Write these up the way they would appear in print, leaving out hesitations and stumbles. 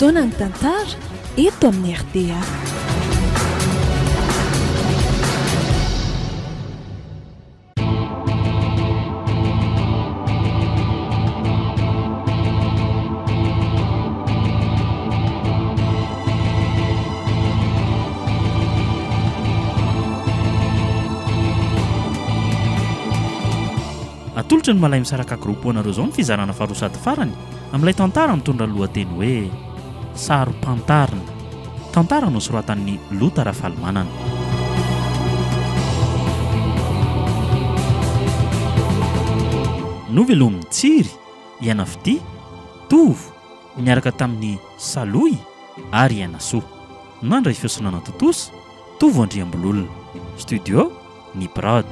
Fotoanan'ny tantara eto amin'ny rta. Atolotry ny Malay Misaraka Group ho anareo izao ny fizarana faharoa sady farany amin'ilay tantara mitondra ny lohateny hoe Saro-pantarina. Tantara nosoratan'i Lota Rafalimanana. Novelomin'i Tsiry, i Anafitia, Tovo, niaraka tamin'i Salohy ary i Ainasoa. Nandray feo sy nanatontosa, Tovo Andriambololona. Studio, Ny Prod.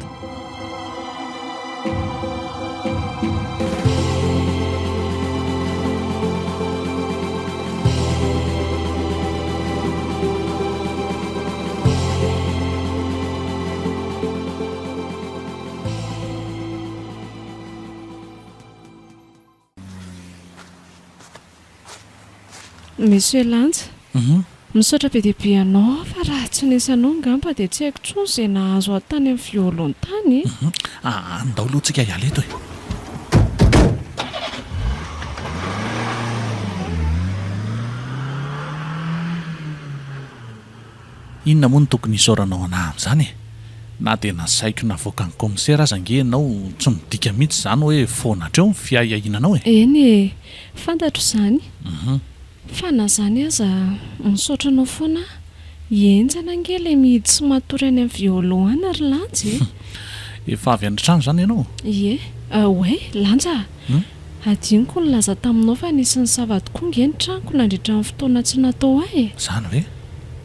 Monsieur Lanja, misaotra be dia be anao aho fa raha tsy nisy anao angamba dia tsy haiko intsony izay nahazo ahy tany amin'ny violon tany e. Andao aloha tsika hiala eto e. Inona moa no tokony hisaoranao anah amin'izany e? Na dia nasaiko navoakan'ny kaomisera aza ange ianao tsy midika mihitsy izany hoe foana hatreo ny fiahiahiana anao e! Eny e! Fantatro izany. Fa na izany aza, misaotra anao foana aho. Henjana ange ilay mihidy sy matory any amin'ny violon any ry Lanja e! Efa avy any an-trano izany ianao? Ie. Oay, Lanja a! Hadinoko nilaza taminao fa nisy nisava tokoa nge ny tranoko nandritra ny fotoana tsy natao ahy e! Izany ve?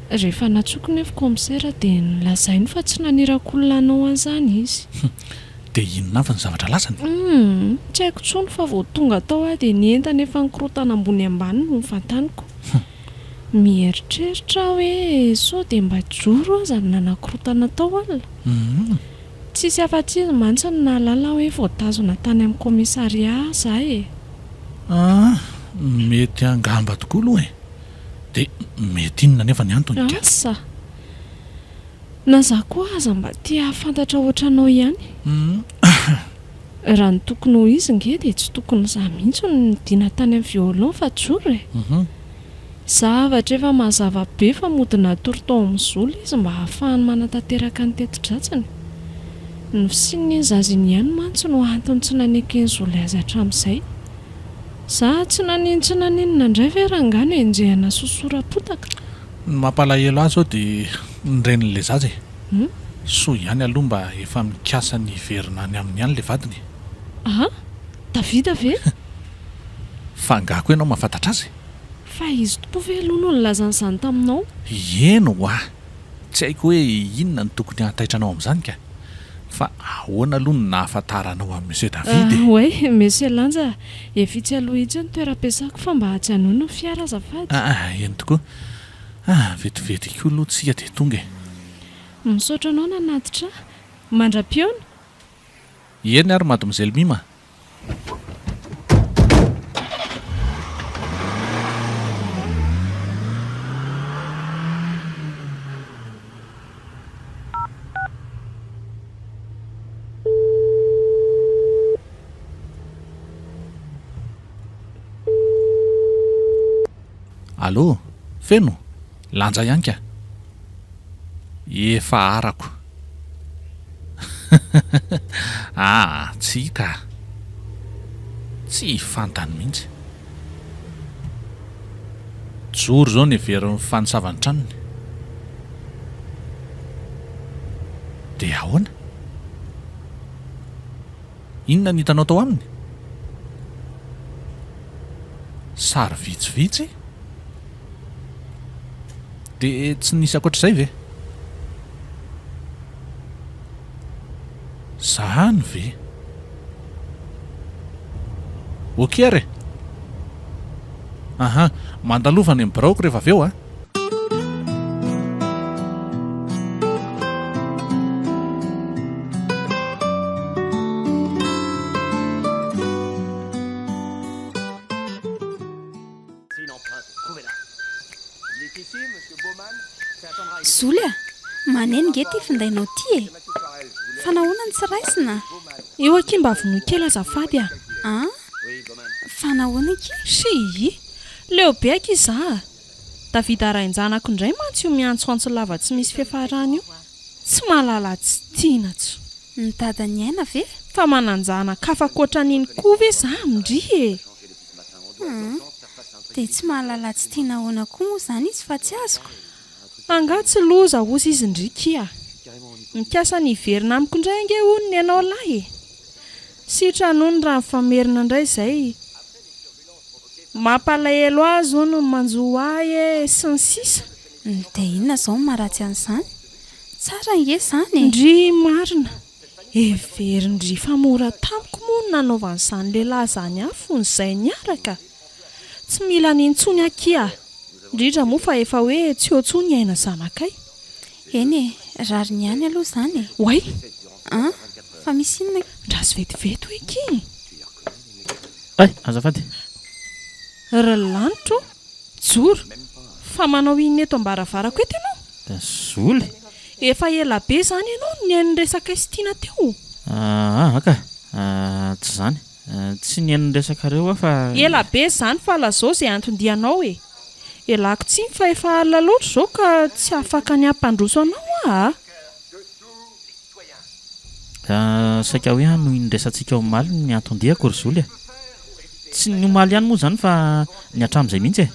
Rehefa nantsoiko nefa kaomisera dia nolazainy fa tsy naniraka olona hanao an'izany izy. Dia inona avy ny zavatra lazany? Humm, tsy haiko intsony fa vao tonga tao aho dia ny entana efa nikorontana ambony ambany no novantaniko. Mieritreritra aho hoe sao dia mba Joro aza no nanakorontana tao alina? Humm. Tsisy afa-tsy izy mantsy no nahalala hoe voatazona tany amin'ny commissariat za e! Ah, mety angamba tokoa aloha e! Dia mety inona anefa ny antony ka? Asa! Na za koa aza mba te hahafantatra ohatranao ihany. Raha ny tokony ho izy nge dia tsy tokony za mihitsy no nidina tany amin'ny violon fa Joro e! Zavatra efa mazava be fa mody natory tao amin'ny zola izy mba hahafahany manatanteraka ny teti-dratsiny. Ny fisian'iny zaza iny ihany mantsy no antony tsy naneken'i Zola azy hatramin'izay. Za tsy naninon-tsy naninona indray ve rangahy no enjehina sosoram-potaka? Ny mampalahelo ahy izao dia ny renin'ilay zaza e! Soa ihany aloha mba efa mikasa ny hiverina any aminy ihany ilay vadiny e! Aa! Davida ve? Fa angaha koa ianao mahafantatra azy? Fa izy tokoa ve aloha no nilaza an'izany taminao? Eny ho'a! Tsy haiko hoe inona no tokony hahataitra anao amin'izany ka! Fa ahoana aloha no nahafantaranao an'i Monsieur David e? Oay, Monsieur Lanja, efa itsy aloha itsy ny toeram-piasako fa mba ajanony ny fiara azafady. Aa, eny tokoa. Ah, vetivety koa aloha tsika dia tonga e! Misaotra anao nanatitra ahy. Mandra-pihaona! Eny ary Mademoiselle Mima. Allô, Feno? Lanja ihany ka. Efa arako. Aa, tsia ka. Tsy fantany mihitsy. Joro izao ny heverin'ny fanisavany tranony. Dia ahoana? Inona no hitanao tao aminy? Sary vitsivitsy? Dia tsy nisy ankoatr'izay ve? Zany ve? Ok ary e! Aha, mandalova any amin'ny biraoko rehefa avy eo a! Zoly a! Maneno nge ty findainao ty e! Fa nahoana no tsy raisina? Io akia mba vonoy kely azafady a! An! Fa nahoana akia? Shii! Leo be akia za a! Davida rain-janako indray mantsy io miantsoantso lava tsy misy fiafarany io. Tsy mahalala tsy tiana tsy. Ny dadan'i Aina ve? Fa manan-janaka hafa ankoatran'iny koa ve za amin-dry e? Hum, dia tsy mahalala tsy tiana ahoana koa moa izany izy fa tsy azoko. Angaha tsy loza ozy izy ndry kia? Mikasa ny hiverina amiko indray ange hono ny anao lahy e! Sitrany hono raha mifamerina indray izay. Mampalahelo azy hono ny manjo ahy e! sy ny sisa. Dia inona izao no maharatsy an'izany? Tsara ange izany e! Ndry marina! Heverin-dry fa mora tamiko moa ny nanaovan'izany lehilahy izany ahy fony izay niaraka? Tsy mila an'iny intsony akia a! Indrindra moa fa efa hoe tsy eo intsony i Aina zanakay. Eny e, rariny ihany aloha izany e! Oay! An! Fa misy inona? Andraso vetivety hoe akia e! Hay! Azafady! Ry lanitra ô! Joro! Fa manao inona eto am-baravarako eto ianao? Zoly! Efa ela be izany ianao no nihaino ny resakay sy Tiana teo. Aa ka! Tsy izany. Tsy nihaino ny resakareo aho fa. Ela be izany fa lazao izay anton-dianao e! Ialako tsiny fa efa alina loatra izao ka tsy afaka ny hampandroso anao aho a! Saika hoe hanohy ny resatsika omaly ny anton-diako ry Zoly a! Tsy ny omaly ihany moa izany fa ny hatramin'izay mihitsy e!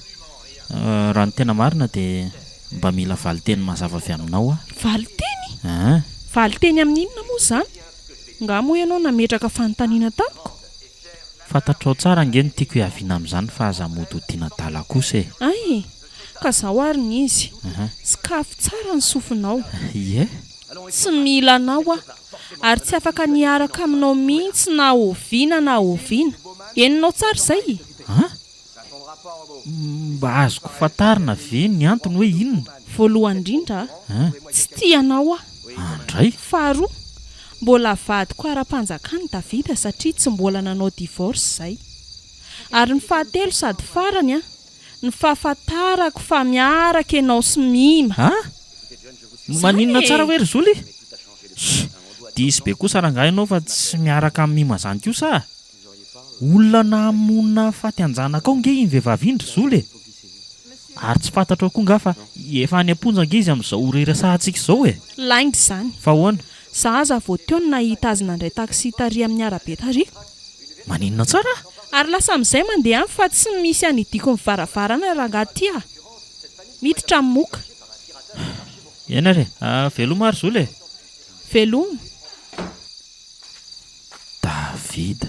Raha ny tena marina dia mba mila valinteny mazava avy aminao aho. Valinteny? Aa. Valinteny amin'ny inona moa izany? Nga moa ianao nametraka fanontaniana tamiko? Fantatrao tsara ange ny tiako hiaviana amin'izany fa aza mody hodiana adala kosa e! Ay! Ka zao ary ny izy. Sokafy tsara ny sofinao. Ie. Tsy mila anao aho. Ary tsy afaka ny hiaraka aminao mihitsy na oviana na oviana. Henonao tsara izay? An? Mba azoko fantarina ve ny antony hoe inona? Voalohany indrindra, tsy tia anao aho. Andray. Faharoa, mbola vadiko ara-panjakana i Davida satria tsy mbola nanao divorce izay. Ary ny fahatelo sady farany an, ny fahafantarako fa miaraka ianao sy Mima. An? Maninona tsara hoe ry Zoly? Sh! Diso be kosa rangahy ianao fa tsy miaraka amin'i Mima zany kosa a! Olona namono nahafaty an-janakao nge iny vehivavy iny ry Zoly e! Ary tsy fantatrao koa nga fa efa any am-ponja nge izy amin'izao ora iresahantsika izao e! Lainga izany. Fa ahoana? Za aza vao teo no nahita azy nandray taxi tary amin'ny arabe tary. Maninona tsara? Ary lasa amin'izay mandeha any fa tsy misy anidiako ny varavarana rangahy ty a! Miditra ny moka. Eny ary e! Veloma ary Zoly e! Veloma. Davida,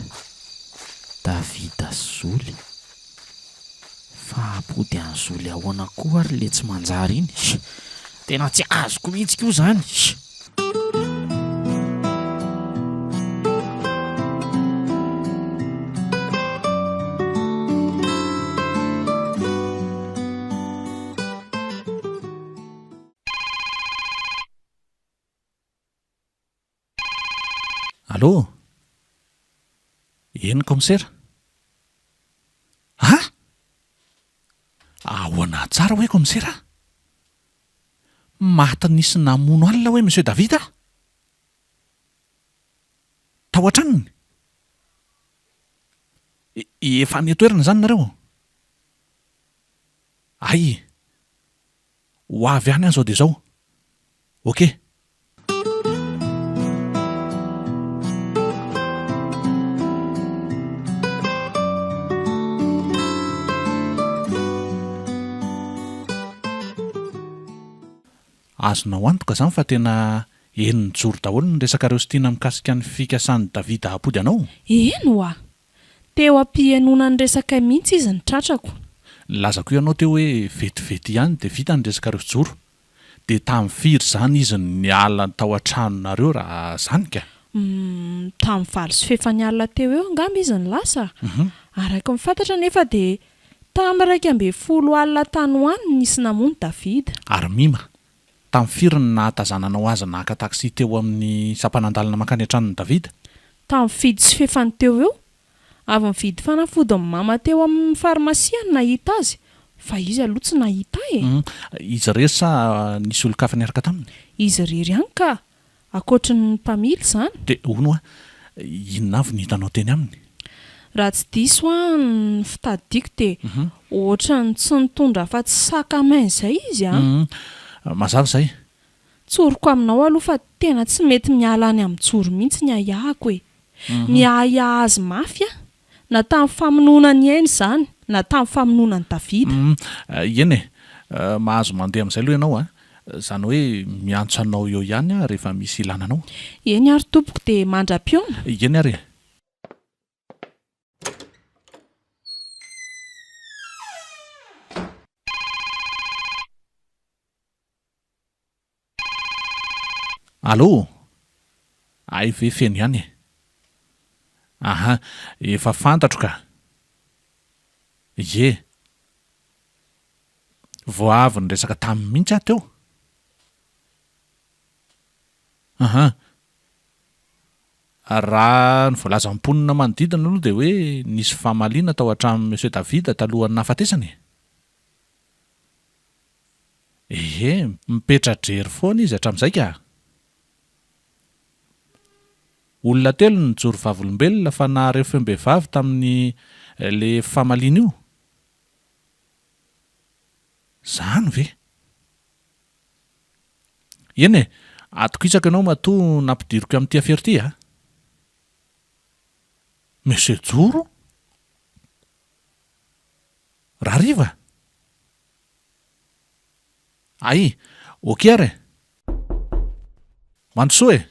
Davida Zoly. Fa hampody an'i Zoly ahoana koa ary le tsy manjary iny? Tena tsy azoko mihitsy koa izany. Allô? Eny kaomisera. Ah! Ahoana tsara hoe kaomisera? Maty nisy namono alina hoe Monsieur David ah? Tao an-tranony? Efa any an-toerana izany nareo? Hay! Ho avy any aho izao dia izao. Ok. Azonao antoka izany fa tena heno nijoro daholo ny resakareo sy Tiana mikasika ny fikasan'i Davida hampody anao? Eny oa! Teo am-pihenoana ny resakay mihitsy izy no tratrako. Nilaza koa ianao teo hoe vetivety ihany dia vita ny resakareo sy Joro. Dia tamin'ny firy izany izy no niala tao an-tranonareo raha izany ka? Humm, tamin'ny 8:30 alina teo eo angamba izy no lasa. Araka ny fantatra anefa dia tamin'ny 11 alina tany ho any no nisy namono Davida. Ary Mima, tamin'ny firy no nahatazananao azy naka taxi teo amin'ny sampanan-dalana mankany an-tranon'i Davida? Tamin'ny 7:20 teo eo, Avy nividy fanafodin'i mama teo amin'ny farmasia no nahita azy. Fa izy aloha tsy nahita ahy e! Izy irery sa nisy olon-kafa niaraka taminy? Izy irery ihany ka! Ankoatry ny mpamily izany. Dia hono hoa, inona avy no hitanao teny aminy? Raha tsy diso aho ny fitadidiako dia ohatran'ny tsy nitondra afa-tsy sac à main izay izy an! Mazava izay. Tsoriko aminao aloha fa tena tsy mety miala any amin'ny joro mihitsy ny ahiahiko e! Miahiahy azy mafy aho, na tamin'ny famonoana an'i Aina izany, na tamin'ny famonoana an'i Davida. Eny e! Mahazo mandeha amin'izay aloha ianao an! Izany hoe miantso anao eo ihany aho rehefa misy ilana anao. Eny ary tompoko dia mandra-pihaona. Eny ary e! Allô? Hay ve feno ihany e? Aha, efa fantatro ka! Ie. Vao avy niresaka taminy mihitsy aho teo. Aha. Raha ny voalazan'ny mponina manodidina aloha dia hoe nisy famaliana tao an-tranon'i Monsieur David talohan'ny nahafatesany e. Ehe, mipetra-drery foana izy hatramin'izay ka! Olona telo no nijoro vavolombelona fa nahare feom-behivavy tamin'ny le famaliana io. Zany ve? Eny e, atokisako ianao matoa nampidiriko amin'ity afera ity a! Monsieur Joro? Rahariva? Ay, ok ary e! Mandrosoa e!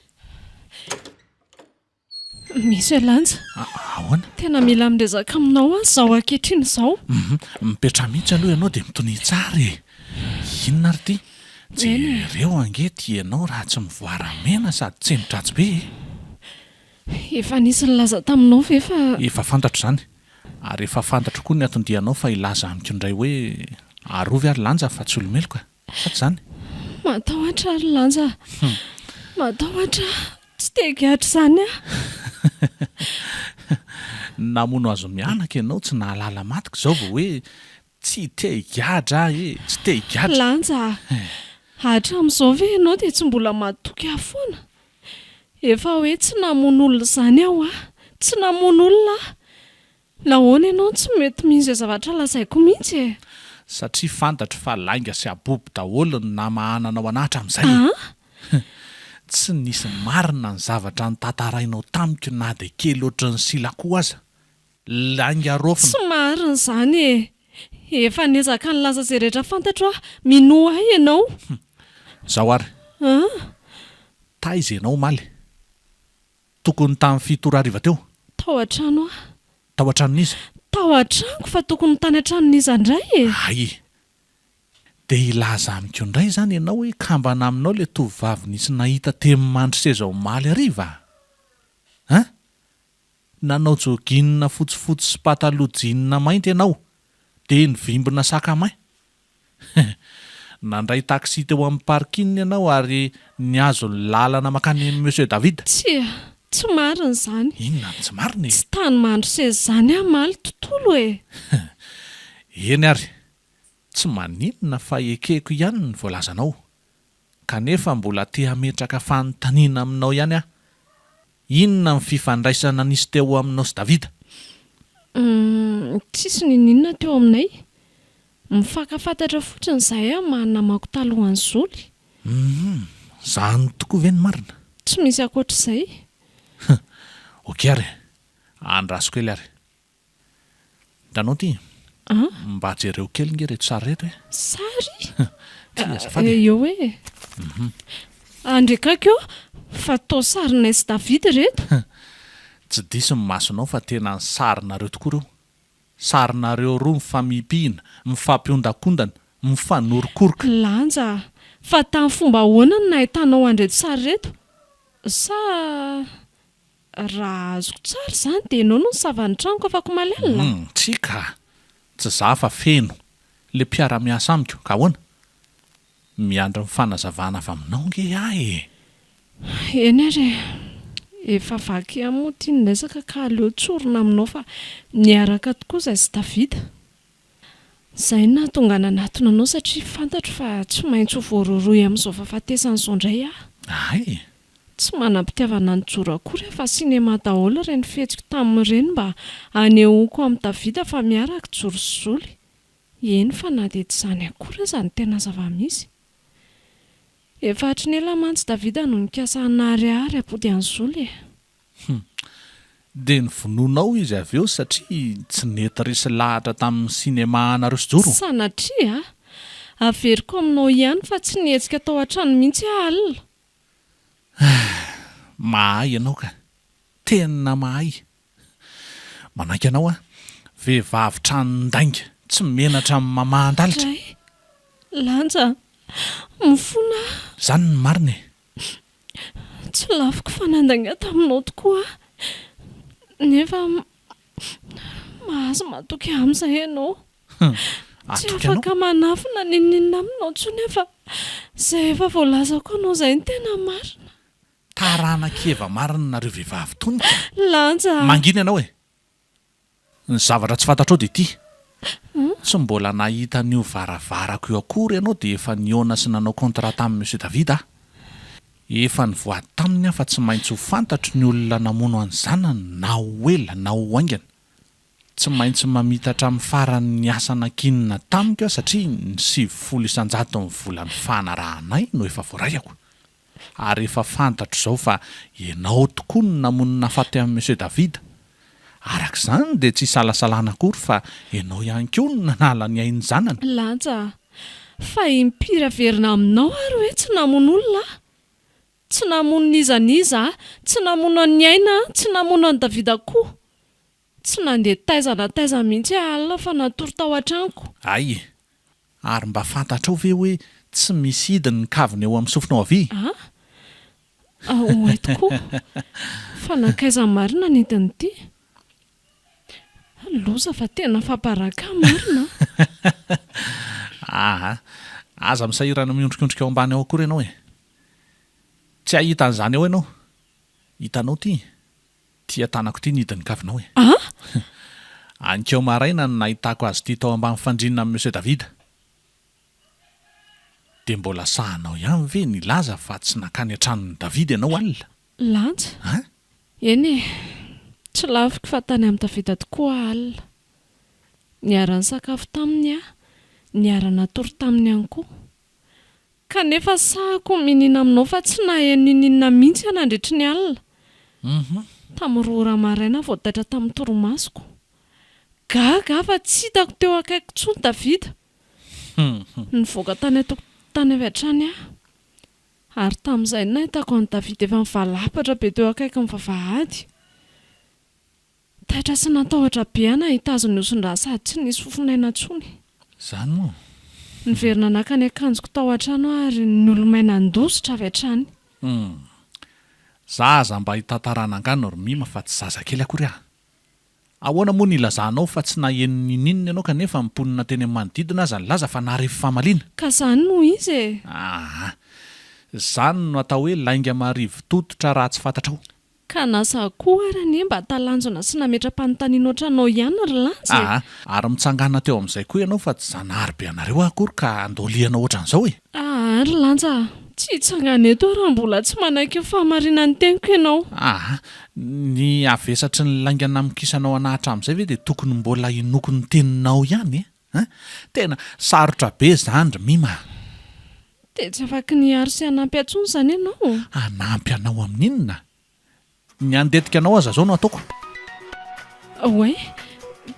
Monsieur Lanja. Ahoana? Tena mila miresaka aminao aho izao ankehitriny izao. Hum, mipetraha mihitsy aloha ianao dia mitonia tsara e! Inona ary ity? Jereo ange ity ianao raha tsy mivoara mena sady tseno-dratsy be e! Efa nisy nilaza taminao ve fa. Efa fantatro izany. Ary efa fantatro koa ny anton-dianao fa hilaza amiko indray hoe arovy ary Lanja fa tsy olo-meloka. Sa tsy izany? Matahotra aho ry Lanja a! Matahotra aho! Tsy te higadra izany aho! Namono azy mianaka ianao tsy nahalala maty ka izao vao hoe tsy te higadra aho e! Tsy te higadra! Lanja a! Hatramin'izao ve ianao dia tsy mbola matoky ahy foana? Efa hoe tsy namono olona izany aho a! Tsy namono olona aho! Nahoana ianao no tsy mety mino izay zavatra lazaiko mihitsy e? Satria fantatro fa lainga sy habobo daholo ny namahananao anah hatramin'izay e! An? Tsy nisy marina ny zavatra notantarainao tamiko na dia kely ohatran'ny sila koa aza. Lainga raofina. Tsy marina izany e! Efa niezaka nilaza izay rehetra fantatro aho, minoa ahy ianao. Izao ary. An? Taiza ianao omaly? Tokony tamin'ny fito ora hariva teo. Tao an-trano aho. Tao an-tranon'iza? Tao an-tranoko fa tokony ho tany an-tranon'iza indray e? Hay! Dia hilaza amiko indray izany ianao hoe kambana aminao ilay tovovavy nisy nahita teny Mandroseza omaly hariva? An? Nanao jogging fotsifotsy sy pataloha jean mainty ianao, dia nivimbina sac à main. Nandray taxi teo amin'ny parking ianao ary nihazo ny lalana mankany amin'i Monsieur David. Tsia, tsy marina izany. Inona no tsy marina e? Tsy tany Mandroseza izany aho omaly tontolo e! Eny ary, tsy maninona fa ekeko ihany ny voalazanao. Kanefa mbola te hametraka fanontaniana aminao ihany aho. Inona ny fifandraisana nisy teo aminao sy Davida? Humm, tsisy n'inon'inona teo aminay. Mifankafantatra fotsiny izahay amin'ny maha namako talohan'i Zoly. Humm, izany tokoa ve ny marina? Tsy misy ankoatr'izay. Huh, ok ary e. Andraso kely ary. Hitanao ity? An? Mba jereo kely nge ireto sary ireto e. Sary? Ty azafady e. Eo e. Andrekako eo fa toa sarinay sy David ireto. Tsy diso ny masonao fa tena ny sarinareo tokoa ireo. Sarinareo roa mifamihipihina, mifampihondakondana, mifanorokoroka. Lanja a! Fa tamin'ny fomba ahoana no nahitanao an'ireto sary ireto? Sa Raha azoko tsara izany dia ianao no nisava ny tranoko afakomaly alina? Humm, tsia ka! Tsy za fa feno, le mpiara-miasa amiko, ka ahoana? Miandry ny fanazavana avy aminao nge aho e! Eny ary e! Efa vaky ihany moa ity ny resaka ka aleo tsorina aminao fa niaraka tokoa izahay sy Davida. Izay no nahatonga ahy nanatona anao satria fantatro fa tsy maintsy ho voarohirohy amin'izao fahafatesana izao indray aho. Hay! Tsy manam-pitiavana an'i Joro akory aho fa cinéma daholo ireny fihetsiko tamin'ireny mba hanehoako amin'i Davida fa miaraka i Joro sy Zoly. Eny fa na dia tsy izany akory aza no tena zava-misy. Efa hatry ny ela mantsy Davida no nikasa hanary ahy ary hampody an'i Zoly e. Hum. Dia novonoinao izy avy eo satria tsy nety resy lahatra tamin'ny cinéma anareo sy Joro? Sanatria a! Averiko aminao ihany fa tsy nihetsika tao an-trano mihitsy aho alina. Mahay ianao ka! Tena mahay! Manaiky anao aho. Vehivavy tranon-dainga, tsy menatra amin'ny mamahan-dalitra. Ray, Lanja, mifona aho. Izany no marina e! Tsy laviko fa nandainga taminao tokoa aho. Nefa mahazo matoky ahy amin'izay ianao. Tsy afaka manafina n'inon'inona aminao intsony aho fa izay efa voalazako anao izay no tena marina. Taranak'i Eva marina nareo vehivavy tony ka! Lanja a! Mangina ianao e! Ny zavatra tsy fantatrao dia ity, tsy mbola nahita an'io varavarako io akory ianao dia efa nihaona sy nanao contrat tamin'i Monsieur David aho. Efa nivoady taminy aho fa tsy maintsy ho fantatro ny olona namono an'ny zanany na ho ela na ho haingana. Tsy maintsy mamita hatramin'ny farany ny asa nankinina tamiko aho satria ny 90 isan-jaton'ny vola nifanarahanay no efa voaraiako. Ary efa fantatro izao fa ianao tokoa no namono nahafaty an'i Monsieur David. Araka izany dia tsy isalasalana akory fa ianao ihany koa no nanala ny ain'ny zanany. Lanja a! Fa impiry averina aminao ary hoe tsy namono olona aho? Tsy namono n'iza n'iza aho, tsy namono an'i Aina aho, tsy namono an'i Davida koa. Tsy nandeha taiza na taiza mihitsy aho alina fa natory tao an-tranoko. Hay e! Ary mba fantatrao ve hoe tsy misy hidiny ny kavina eo amin'ny sofinao havia? A! Oay tokoa! Fa nankaiza marina ny hidin'ity? Loza fa tena afa-baraka aho marina a! Aa! Aza misahirana miondrikondrika ao ambany ao akory ianao e! Tsy hahita an'izany ao ianao. Hitanao ity? Ity an-tanako ity ny hidin'ny kavinao e. A! Anikeo maraina no nahitako azy ity tao ambany fandriana amin'i Monsieur David. Dia mbola sahinao ihany ve nilaza fa tsy nankany an-tranon'i David ianao alina? Lanja? An? Eny e! Tsy laviko fa tany amin'i Davida tokoa aho alina. Niara-nisakafo taminy aho, niara-natory taminy ihany koa. Kanefa sahako miniana aminao fa tsy naheno niniana mihitsy aho nandritry ny alina. Tamin'ny roa ora maraina aho vao taitra tamin'ny torimasoko. Gaga aho fa tsy hitako teo akaikiko intsony Davida. Nivoaka tany an-tokotany avy hatrany aho. Ary tamin'izay no nahitako an'i Davida efa nivalapatra be teo akaikin'ny vavahady. Taitra sy natahotra be aho nahita azy nihoson-drà sady tsy nisy fofon'aina intsony. Izany moa? Niverina naka ny akanjoko tao an-trano aho ary niolomay nandositra avy hatrany. Hum. Za aza mba hitantarana angano ry Mima fa tsy zazakely akory aho. Ahoana moa no ilazanao fa tsy naheno ninoninona ianao kanefa ny mponina teny amin'ny manodidina aza nilaza fa nahare fifamaliana? Ka izany no izy e! Aa. Izany no atao hoe lainga marivo tototra raha tsy fantatrao. Ka na za koa ary anie mba talanjona sy nametra-panontaniana ohatranao ihany ry Lanja e! Aa, ary mitsangàna teo amin'izay koa ianao fa tsy zanahary be anareo aho akory ka andolianao ohatran'izao e! Aa ry Lanja a! Tsy hitsangana eto aho raha mbola tsy manaiky ny fahamarinan'ny teniko ianao. Aa, ny havesatry ny lainga namokisanao anah hatramin'izay ve dia tokony mbola hinoako ny teninao ihany e? An! Tena sarotra be izany ry Mima a! Dia tsy afaky ny hiaro sy hanampy ahy intsony izany ianao? Hanampy anao amin'inona? Ny handetika anao aza izao no ataoko. Oay,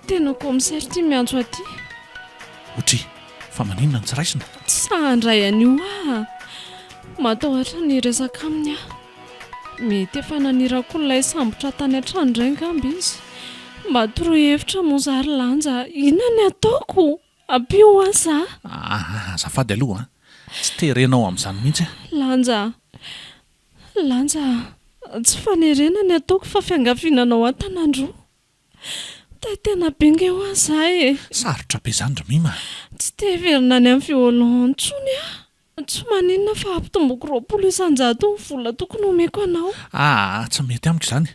tena commissaire ity miantso ahy ity. Otri, fa maninona no tsy raisina? Tsy sahy handray an'io aho a! Matahotra ny hiresaka aminy aho. Mety efa naniraka olona hisambotra tany an-trano indray angamba izy. Mba toroy hevitra moa za ry Lanja a! Inona ny ataoko? Ampio aho za! Aa, azafady aloha an! Tsy terenao amin'izany mihitsy aho. Lanja a! Lanja a! Tsy fanerena ny ataoko fa fiangaviana anao an-tanan-droa. Taitaina be nge hoa za e! Sarotra be izany ry Mima a! Tsy te hiverina any amin'ny violon intsony aho. Tsy maninona fa ampitomboko 20 isan-jato ny vola tokony homeko anao. Aa, tsy mety amiko izany.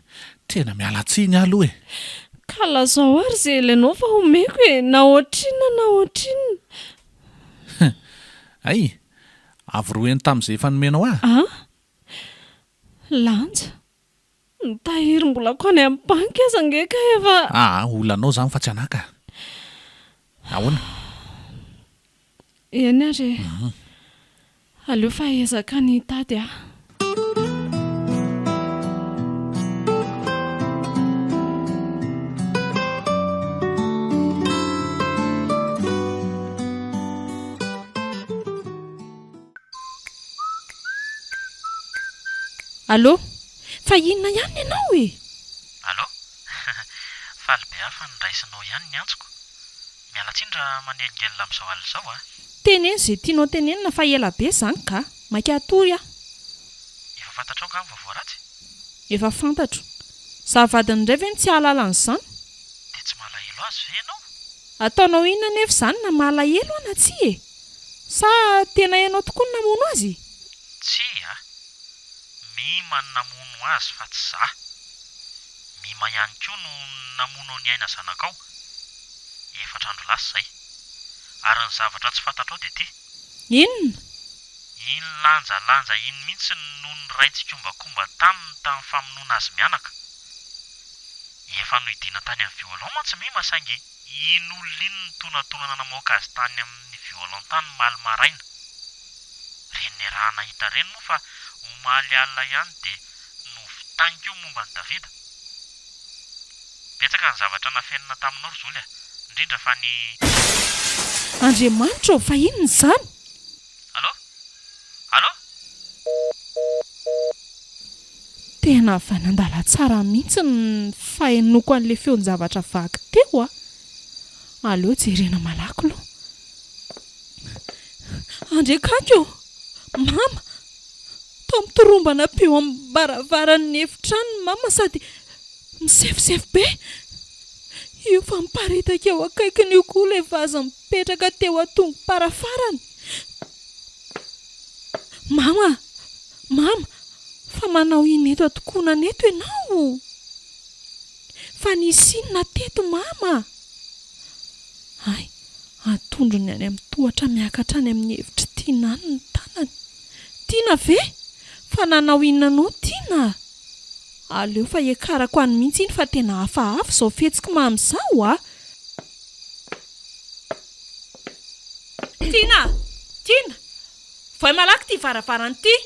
Tena miala tsiny aho aloha e! Ka lazao ary izay ilainao fa omeko e, na ohatrinona na ohatrinona. Hay! Avo roa heny tamin'izay efa nomenao ahy? An! Lanja, ny tahirim-bolako any amin'ny banky aza ange ka efa. Aa, olanao izany fa tsy anà ka. Ahoana? Eny ary e. Aleo fa hiezaka ny hitady aho. Allô? Fa inona ihany ny anao e? Allô? Faly be aho fa noraisinao ihany ny antsoko. Miala tsiny raha manelingelina amin'izao alina izao a! Teneno izay tianao tenenina fa ela be izany ka! Maika hatory aho. Efa fantatrao angaha ny vaovao ratsy? Efa fantatro. Za vadiny indray ve no tsy hahalala an'izany? Dia tsy malahelo azy ve ianao? Ataonao inona anefa izany na malahelo aho na tsia e? Sa tena ianao tokoa no namono azy? Tsia a! Mima no namono azy fa tsy za. Mima ihany koa no namono an'i Aina zanakao. Efatra andro lasa izay. Ary ny zavatra tsy fantatrao dia ity. Inona? Iny lanjalanja iny mihitsy no niray tsikombakomba taminy tamin'ny famonoana azy mianaka. Efa nohidiana tany amin'ny violon mantsy Mima saingy iny olona iny nitonantonana namoaka azy tany amin'ny violon tany omaly maraina. Reny niaraha-nahita ireny moa fa omaly alina ihany dia novitainy koa ny momba an'i Davida. Betsaka ny zavatra nafenina taminao ry Zoly a! Indrindra fa ny. Andriamanitra ô, fa inona izany? Allô? Allô? Tena vanan-dala tsara mihitsy ny fahenoako an'ilay feon-javatra vaky teo a! Aleo jerena malaky aloha. Andriakaiky ô! Mama! Toa mitorombana be eo am-baravaran'ny efitrano ny mama sady misefosefo be. Io fa miparitaka eo akaikiny io koa ilay vazy mipetraka teo an-tongo-parafarany. Mama! Mama! Fa manao inona eto an-tokonana eto ianao? Fa nisy inona teto mama? Hay, atondrony any amin'ny tohatra miakatra any amin'ny efitr'i Tiana any ny tanany. Tiana ve? Fa nanao inona anao Tiana? Aleo fa hiakarako any mihitsy iny fa tena hafahafa izao fihetsik'i mama izao a! Tiana! Tiana! Vohay malaky ity varavarana ity!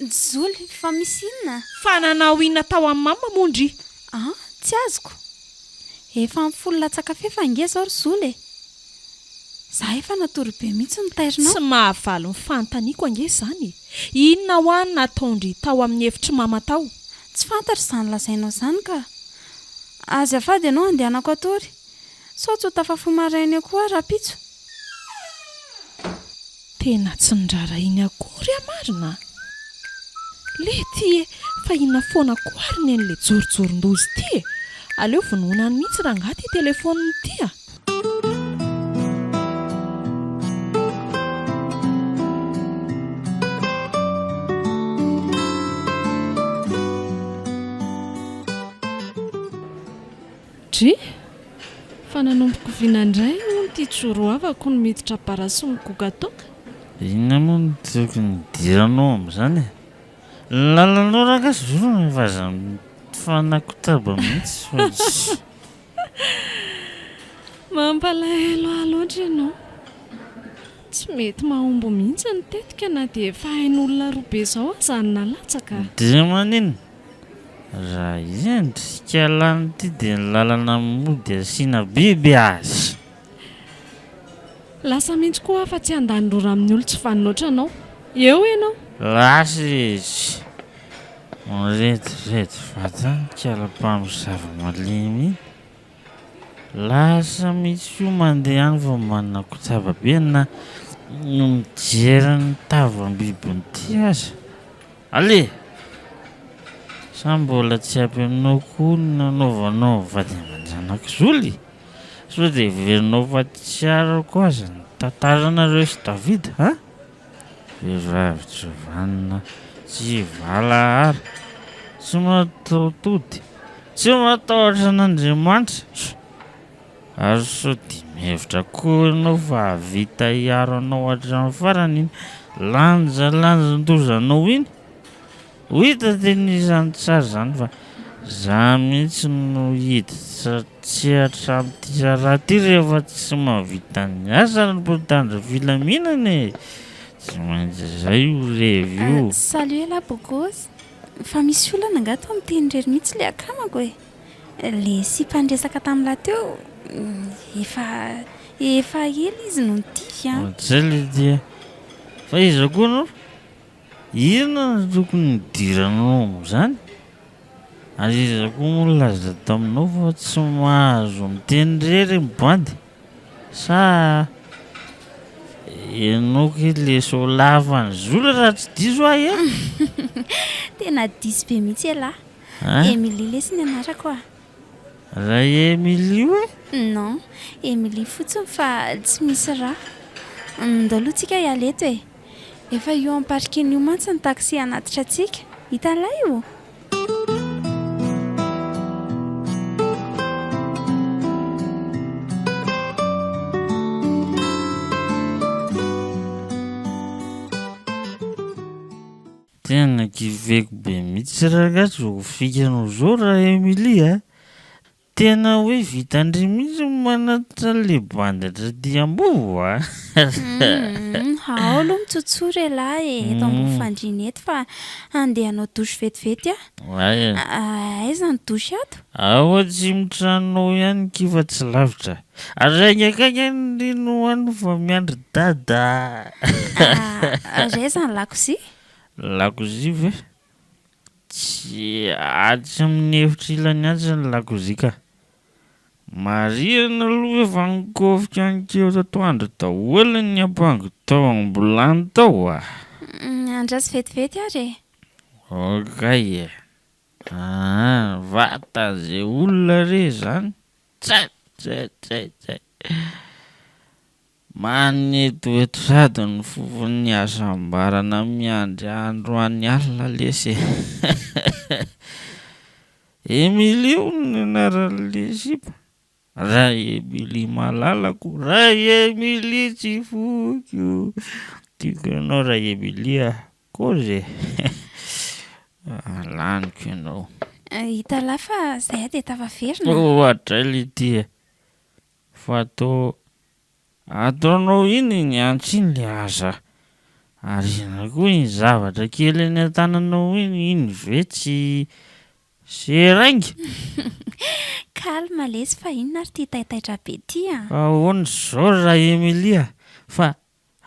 Zoly, fa misy inona? Fa nanao inona tao amin'i mama moa ndry? An, tsy azoko. Efa amin'ny folo latsaka f'efa ange izao ry Zoly e! Za efa natory be mihitsy no tairinao. Tsy mahavaly ny fanontaniako ange izany e! Inona hoa no nataon-dry tao amin'ny efitr'i mama tao? Tsy fantatro izany lazainao izany ka! Azafady ianao andehanako hatory. Sao tsy ho tafafoha maraina eo koa aho rahampitso. Tena tsy nirarahiany akory aho marina a! Lety e! Fa inona foana koa ary nen'le jorojoron-doza ity e! Aleo vonoina any mihitsy rangahy ity telefaonina ity a! Dry! Fa nanomboka oviana indray hono ity joro havako no miditra bara sy migoka toaka? Inona moa no tokony hidiranao amin'izany e? Ny lalanao rangahy zoro no efa aza mifanakotaba mihitsy fa tsy. Mampalahelo ahy loatra ianao. Tsy mety mahomby mihitsy ny tetika na dia efa hain'olona roa be izao aza ny nalatsaka. Dia maninona? Raha endrika lany ity dia ny lalana mody asiana biby aza. Lasa mihitsy koa aho fa tsy handany rora amin'ny olon-tsy vanona ohatranao. Eo ianao. Lasa izy. Mirediredy vatana kala mpamosavy malemy iny. Lasa mihitsy koa mandeha any vao manakotaba be na mijery ny tavam-bibin'ity aza. Allez! Sa mbola tsy ampy aminao koa ny nanaovanao ny vady aman-janak'i Zoly? Sao dia heverinao fa tsy arako aza ny tantaranareo sy Davida, an? Vehivavy tsy vanona, tsy valahara, tsy mataho-tody. Tsy matahotra an'Andriamanitra. Ary sao dia mihevitra koa ianao fa hahavita hiaro anao hatramin'ny farany iny lanjalanjan-dozanao iny? Ho hita teny izany tsara izany fa za mihitsy no hiditra an-tsehatra amin'ity raharaha ity rehefa tsy mahavita ny asany ny mpitandro filaminana e! Tsy maintsy izay io revy io. Salut elah beau gosse, fa misy olana angaha toa miteny irery mihitsy le akamako e? Le sipa niresaka tamin'lah teo efa efa ela izy no nitia an! Ohatrizay le ity a! Fa iza koa anao? Inona no tokony hidiranao amin'izany? Ary iza koa moa nilaza taminao fa tsy mahazo miteny irery ny bandy? Sa ianao kay le sôlavan'i Zola raha tsy diso aho e? Tena diso be mihitsy elah. Emilie lesy ny anarako ah. Ray Emilie hoe? Non, Emilie fotsiny fa tsy misy ra. Ndao aloha tsika hiala eto e. Efa io amin'ny parking io mantsy ny taxi hanatitra antsika. Hitan'ilay io? Tena kiveko be mihitsy rangah zao fikanao zao ra Emilie a! Tena hoe vitan-dry mihitsy ny manatitra an'le bandy hatraty ambovo a! Humm, ao aloha mitsotsotra elah e, eto ambony fandriana eto fa handeha hanao douche vetivety aho. Ay e. Aiza ny douche ato? Ao atsimo-tranonao ihany ky fa tsy lavitra. Ary haingakaingana ry no any fa miandry dada a! Ary aiza ny lakozia? Lakozia ve? Tsy atsy amin'ny efitra ilany atsy ny lakozia ka. Marihina aloha efa nikofika ankeo tatoandro daholo ny ampango tao am-bilany tao a! Andraso vetivety ary e! Okay e! Aa vata ze olona re zany! Tsay! Tsay! Tsay! Tsay! Manetoeto sady ny fofon'ny hasambarana miandry androany alina lesy e! Emilie hono ny anaran'le sipa? Ray Emilie malalako, Ray Emilie tsy foiko, tiako ianao Ray Emilie a! Kôzy e! Laniko ianao. Hitalahy fa zay aho dia tafaverina. Oadray Lydie e! Fa toa ataonao iny ny antso iny le aza ariana koa iny zavatra kely eny an-tananao iny, iny ve tsy seringue? Calme lesy fa inona ary ity taitaitra be ity an! Fa ahoana izao ry Ra-Emilia fa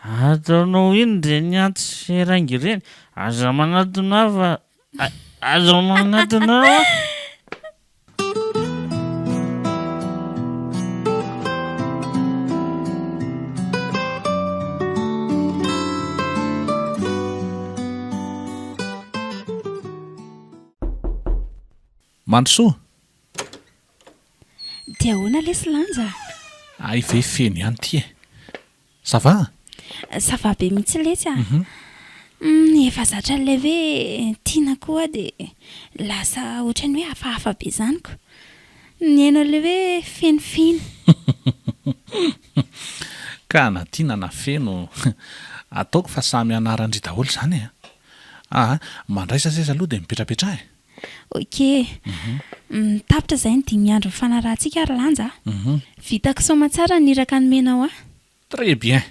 Ataonao inn ireny antsy seringue ireny? Aza manatona ahy fa aza manatona ahy hoa! Mandrosoa! Dia ahoana lesy Lanja a? Hay ve feno ihany ity e! Ça va? Ça va be mihitsy letsy a! Humm efa zatra an'ilay hoe tiana koa aho dia lasa ohatran'ny hoe hafahafa be izany ko! Mihaino an'ilay hoe fenofeno. Ka na tiana na feno, ataoko fa samy anaran-dry daholo izany e! Aa mandraisa seza aloha dia mipetrapetraha e! Ok. Tapitra izay ny dimy andro nifanarahantsika ry Lanja a! Vitako soamatsara ny iraka nomenao ahy. Très bien!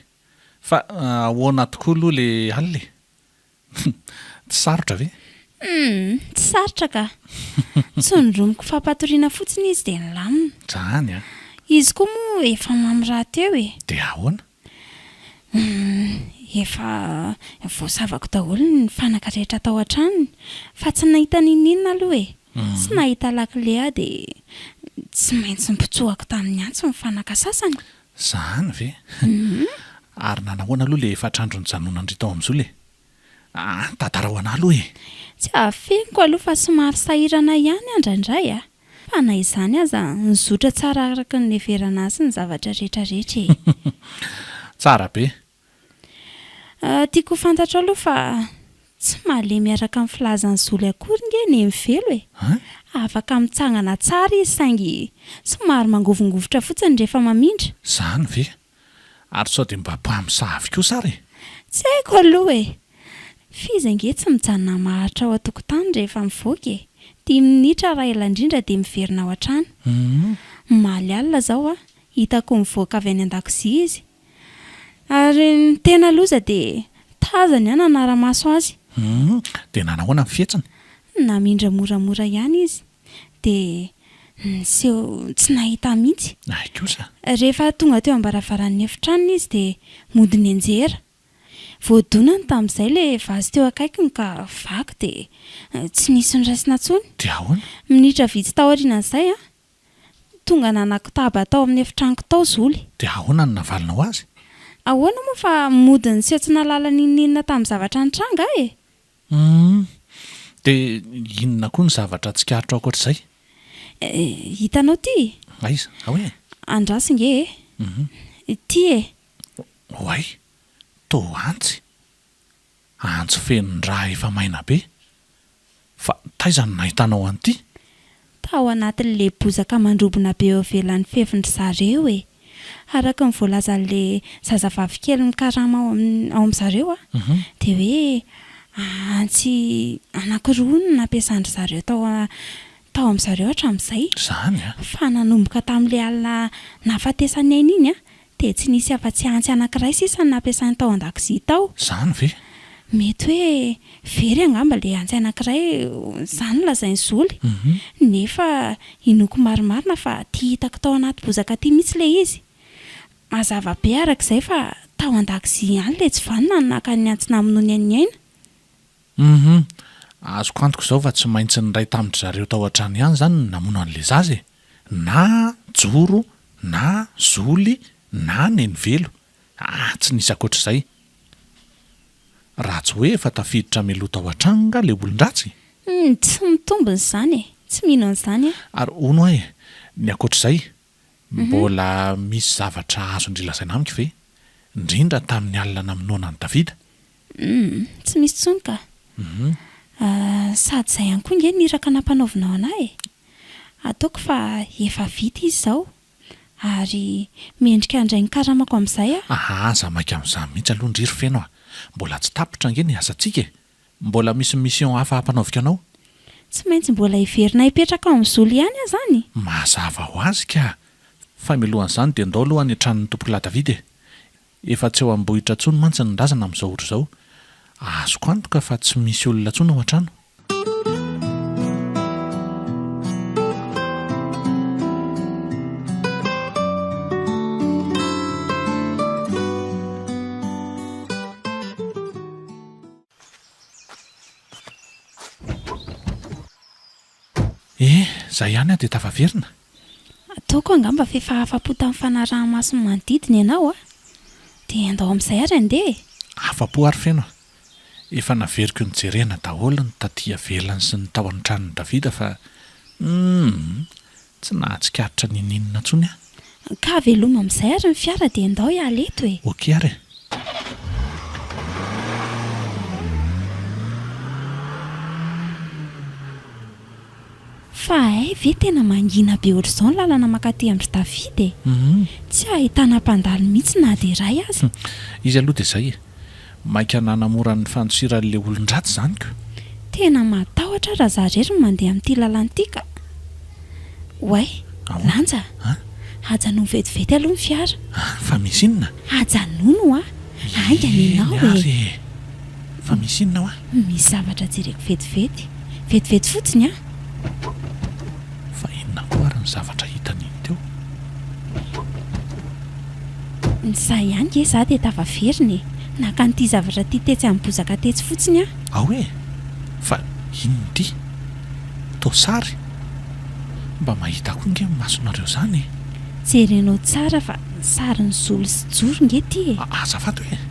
Fa ahoana tokoa aloha le alina e? Tsy sarotra ve? Humm, tsy sarotra ka! Tsindromiko fampatoriana fotsiny izy dia nilamina. Zany an! Izy koa moa efa mamo rahateo e! Dia ahoana? Humm, efa voasavako daholo ny fanaka rehetra tao an-tranony fa tsy nahita n'inon'inona aloha e! Tsy nahita lakile aho dia tsy maintsy nipotsohako tamin'ny antsy ny fanaka sasany. Zany ve? Ary nanahoana aloha le efatr'andro nijanonan-dry tao amin'Zola e? Ah, tantarao anah aloha e! Tsy afeniko aloha fa somary sahirana ihany aho indraindray a! Fa na izany aza, nizotra tsara araka ny niheverana azy ny zavatra rehetra rehetra e! Tsara be! Tiako ho fantatrao aloha fa tsy malemy araka ny filazan'i Zoly akory nge Nenivelo e! Afaka mitsangana tsara izy saingy somary mangovingovitra fotsiny rehefa mamindra. Izany ve? Ary sao dia mba mpamosavy kosa ary e? Tsy haiko aloha e! F'izy ange tsy mijanona maharitra ao an-tokotany rehefa mivoaka e! Dimy minitra raha ela indrindra dia miverina ao an-trano. Omaly alina izao a, hitako nivoaka avy any an-dakozia izy. Ary ny tena loza dia tazany aho nanara-maso azy. Humm, dia nanahoana ny fihetsiny? Namindra moramora ihany izy dia niseho tsy nahita ahy mihitsy. Hay kosa! Rehefa tonga teo am-baravaran'ny efitranony izy dia mody nianjera. Voadonany tamin'izay ilay vazy teo akaikiny ka vaky dia tsy nisy noraisina intsony. Dia ahoana? Minitra vitsy taorian'izay, tonga nanakotaba tao amin'ny efitranoko tao Zoly. Dia ahoana no navalinao azy? Ahoana moa fa mody niseho tsy nahalala n'inon'inona tamin'ny zavatra nitranga aho e! Humm. Dia inona koa ny zavatra tsikaritrao ankoatr'izay? Hitanao ity? Aiza? Ao e? Andraso nge e! Ity e! Oay! Toa antsy! Antsy feno rà efa maina be! Fa taiza no nahitanao an'ity? Tao anatin'ilay bozaka mandrobona be eo ivelan'ny fefin-dry zareo e! Araka ny voalazan'ilay zazavavy kely mikarama ao amin'ny ao amin-dry zareo dia hoe antsy anankiroa no nampiasan-dry zareo tao tao amin-dry zareo hatramin'izay. Izany an! Fa nanomboka tamin'ilay alina nahafatesan'i Aina iny dia tsy nisy afa-tsy antsy anankiray sisa no nampiasainy tao an-dakozia tao. Izany ve? Mety hoe very angamba ilay antsy anankiray, izany no lazain'i Zoly. Nefa inoako marimarina fa ity hitako tao anaty bozaka ity mihitsy ilay izy. Mazava be araka izay fa tao an-dakozia ihany ilay tsy vanona no naka ny antsy namonoany an'i Aina. Hum. Azoko antoka izao fa tsy maintsy niray tamin-dry zareo tao an-trano ihany izany no namono an'ilay zaza e! Na Joro, na Zoly, na Nenivelo. Ah, tsy nisy ankoatr'izay. Raha tsy hoe efa tafiditra mialoha tao an-trano nga le olon-dratsy? Humm, tsy mitombina izany e! Tsy mino an'izany aho. Ary hono hoa e, ny ankoatr'izay, mbola misy zavatra azon-dry lazaina amiko ve? Indrindra tamin'ny alina namonoana an'i Davida? Humm, tsy misy intsony ka. Sady izay ihany koa nge ny iraka nampanaovinao an'ahy e! Ataoko fa efa vita izy izao. Ary mendrika handray ny karamako amin'izay aho. Ahaa aza maika amin'izany mihitsy aloha ndry ry Feno a! Mbola tsy tapitra ange ny asantsika e! Mbola misy mission hafa hampanaoviko anao. Tsy maintsy mbola hiverina hipetraka ao amin'i Zoly ihany aho izany? Mazava ho azy ka! Fa mialohan'izany dia ndao aloha any an-tranon'ny tompokolahy David e! Efa tsy ao am-bohitra intsony mantsy ny razana amin'izao ora izao. Azoko antoka fa tsy misy olona intsony ao an-trano. Eh, izay ihany aho dia tafaverina. Ataoko angamba f'efa afa-po tamin'ny fanaraha-maso ny manodidina ianao a! Dia andao amin'izay ary handeha e! Afa-po ary feno a! Efa naveriko nojerena daholo ny taty ivelany sy ny tao an-tranon'i Davida fa humm! Tsy nahatsikaritra n'inon'inona intsony aho. Ka veloma amin'izay ary ny fiara dia ndao hiala eto e! Ok ary e! Fa hay ve tena mangina be ohatr'izao ny lalana mankaty amin-dry David e! Tsy ahitana mpandalo mihitsy na dia iray aza. Izy aloha dia izay e! Maika nanamora ny fandosiran'ilay olon-dratsy izany ko! Tena matahotra aho raha za irery no mandeha amin'ity lalana ity ka! Oay! Lanja! Ajanony vetivety aloha ny fiara. Fa misy inona? Ajanony hoa! Haingana ianao e! Eny ary e! Fa misy inona hoa? Misy zavatra jereko vetivety. Vetivety fotsiny an! Fa inona koa ary ny zavatra hitany iny teo? Ny sahy ihany nge za dia tafaverina e! Naka an'ity zavatra ity tetsy amin'ny bozaka tetsy fotsiny aho. Ao e! Fa inona ity? Toa sary? Mba mahita koa nge ny masonareo izany e! Jerenao tsara fa sarin'i Zolo sy Joro nge ity e! Azafady hoe?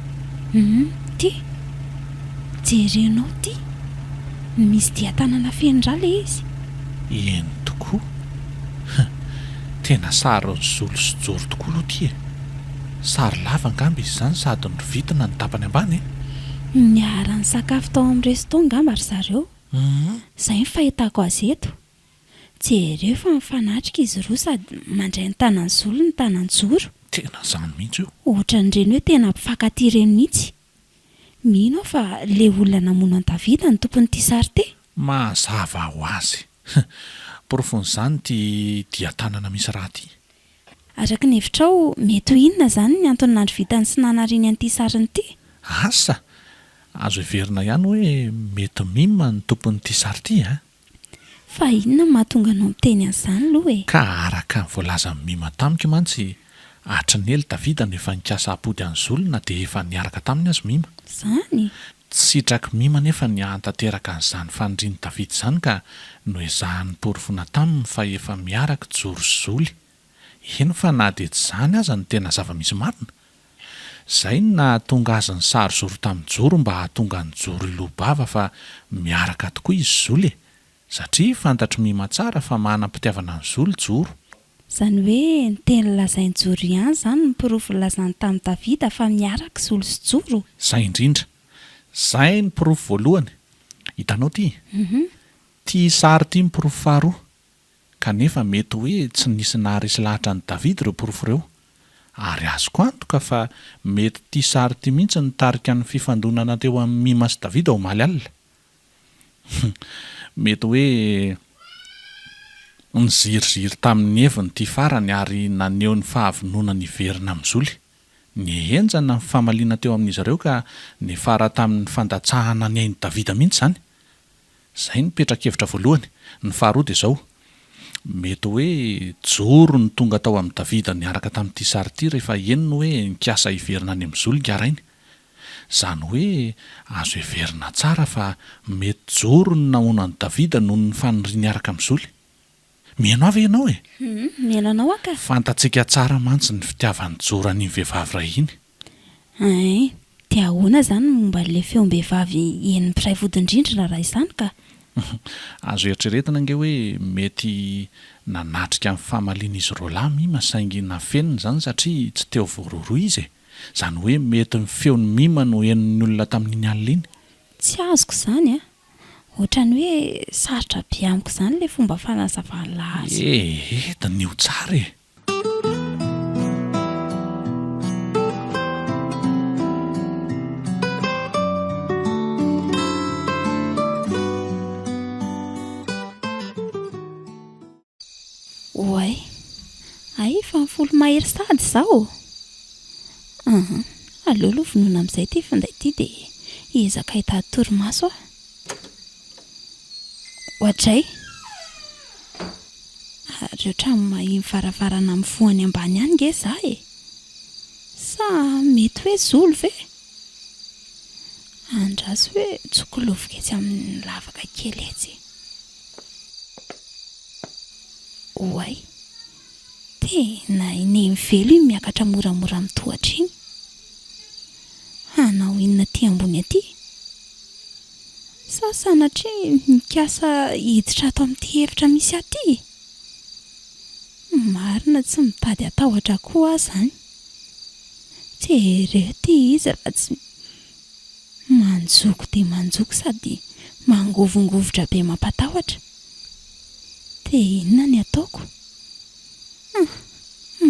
Hum, ity! Jerenao ity! Misy dian-tanana feno rà ilay izy. Eny tokoa. Huh! Tena sarin'i Zolo sy Joro tokoa aloha ity e! Sary lava angamba izy izany sady norovitina ny tapany ambany e! Niara-nisakafo tao amin'ny resto angamba ry zareo. Izay ny fahitako azy eto. Jereo fa mifanatrika izy roa sady mandray ny tanan'i Zoly ny tanan'i Joro. Tena izany mihitsy io. Ohatran'ireny hoe tena mpifankatia ireny mihitsy. Mino aho fa ilay olona namono an'i Davida no tompon'ity sary ity. Mazava ho azy. Porofon'izany ity dian-tanana misy rà ity. Araka ny hevitrao, mety ho inona izany ny antony nandrovitany sy nanariany an'ity sariny ity? Asa! Azo heverina ihany hoe mety mima ny tompon'ity sary ity an! Fa inona no mahatonga anao miteny an'izany aloha e? Ka araka ny voalazan'i Mima tamiko mantsy, hatry ny ela Davida no efa nikasa hampody an'i Zoly na dia efa niaraka taminy aza Mima. Izany? Tsy sitrak'i Mima anefa ny hahantanteraka an'izany fanirian'i Davida izany ka noezahany niporofoana taminy fa efa miaraka i Joro sy Zoly. Eny fa na dia tsy izany aza no tena zava-misy marina. Izay no nahatonga azy nisary zoro tamin'i Joro mba hahatonga an'i Joro hiloa-bava fa miaraka tokoa izy sy Zoly e! Satria fantatr'i Mima tsara fa manam-pitiavana an'i Zoly Joro. Izany hoe ny teny lazain'i Joro ihany izany no porofo nilazany tamin'i Davida fa miaraka i Zoly sy Joro? Izay indrindra. Izay ny porofo voalohany. Hitanao ity? Ity sary ity ny porofo faharoa. Kanefa mety hoe tsy nisy naharesy lahatra an'i Davida ireo porofo ireo. Ary azoko antoka fa mety ity sary ity mihitsy nitarika ny fifandonana teo amin'i Mima sy Davida omaly alina. Mety hoe niziriziry tamin'ny heviny ity farany ary naneho ny fahavononany hiverina amin'i Zoly. Nihenjana ny famaliana teo amin'izy ireo ka niafara tamin'ny fandatsahana ny ain'i Davida mihitsy izany. Izay ny petra-kevitra voalohany. Ny faharoa dia izao, mety hoe Joro no tonga tao amin'i Davida niaraka tamin'ity sary ity rehefa henony hoe nikasa hiverina any amin'i Zoly ingahy rainy. Izany hoe azo heverina tsara fa mety Joro no namono an'i Davida noho ny faniriany hiaraka amin'i Zoly. Mihaino ahy ve ianao e? Hum, mihaino anao aho ka. Fantatsika tsara mantsy ny fitiavan'i Joro an'iny vehivavy iray iny. Ein, dia ahoana izany ny momba an'ilay feom-behivavy henon'ny mpiray vodindrindrina raha izany ka? Azo eritreretina ange hoe mety nanatrika ny famalian'izy roalahy Mima saingy nafeniny izany satria tsy teo voarohirohy izy e! Izany hoe mety ny feon'i Mima no henon'ny olona tamin'iny alina iny. Tsy azoko izany an! Ohatran'ny hoe sarotra be amiko izany ilay fomba fanazavan'lah azy. Ee, diniho tsara e! Oay, hay efa folo mahery sahady izao? Aa, aleo aloha vonoina amin'izay ity finday ity dia hiezaka hitady torimaso aho. Oadray! Ary ohatran'ny maheno varavarana mivoha any ambany any nge za e! Sa mety hoe zolo ve? Andraso hoe tsokolofoka etsy amin'ny lavaka kely etsy. Oay! Tena i Nenivelo iny miakatra moramora amin'ny tohatra iny. Hanao inona aty ambony aty? Sa sanatria mikasa hiditra ato amin'ity efitra misy ahy ity e? Marina tsy mitady hatahotra koa aho izany. Jereo ity izy raha tsy manjoko dia manjoko sady mangovongovitra be mampatahotra. Dia inona ny ataoko? Hum,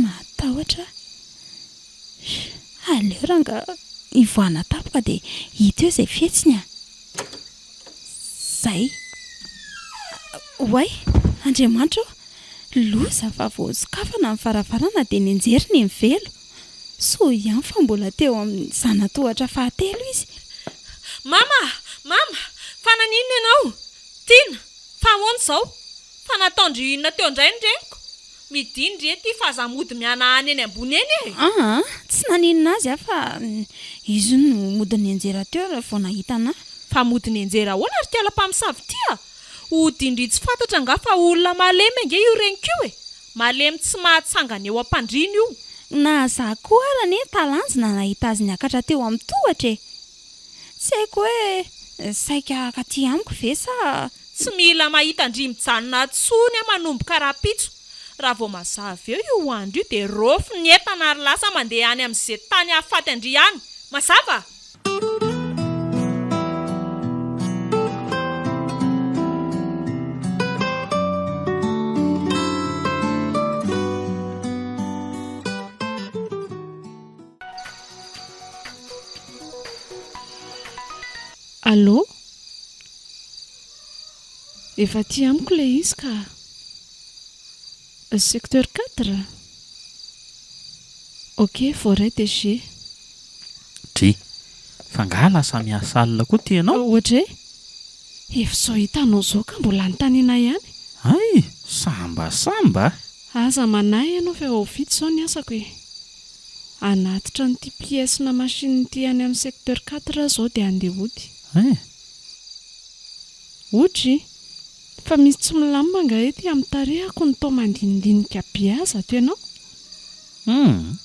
matahotra aho. Aleo ranga hivoahana tampoka dia hita eo izay fihetsiny a! Zay! Oay! Andriamanitra ô! Loza fa vao sokafana ny varavarana dia nianjery ny Velo. Soa ihany fa mbola teo amin'ny zana-tohatra fahatelo izy. Mama! Mama! Fa naninona ianao? Tiana! Fa ahoana izao? Fa nataon-dry inona teo indray ny reniko? Midiny ry ety fa aza mody mihanahana eny ambony eny e! Aa, tsy naninona azy aho fa izy no mody nianjera teo raha vao nahita anà. Fa mody nianjera ahoana ry kala mpamosavy ity a! Hodin-dry tsy fantatra angaha fa olona malemy ange io reniko io e! Malemy tsy mahatsangana eo am-pandriana io. Na za koa ara anie talanjona nahita azy niakatra teo amin'ny tohatra e! Tsy haiko hoe saika hakaty amiko ve sa. Tsy mila mahita an-dry mijanona tsony aho manomboka rahampitso. Raha vao mazava eo io andro io dia raofy ny entana ary lasa mandeha any amin'izay tany hahafaty an-dry any. Mazava? Allô? Efa aty amiko ilay izy ka. Secteur 4? Ok, voaray DG. Dry. Fa angaha lasa miasa alina koa ty ianao? Oadray! Efa izao hitanao izao ka mbola anontaniana ihany. Hay! Samba samba a! Aza manahy ianao fa efa ho vita izao ny asako e! Hanatitra an'ity pièce-na machine ity any amin'ny secteur 4 aho izao dia handeha hody. Hay! Odry! Fa misy tsy milamina angaha ety amin'ny tarehako no toa mandinidinika be aza ato ianao? Hum!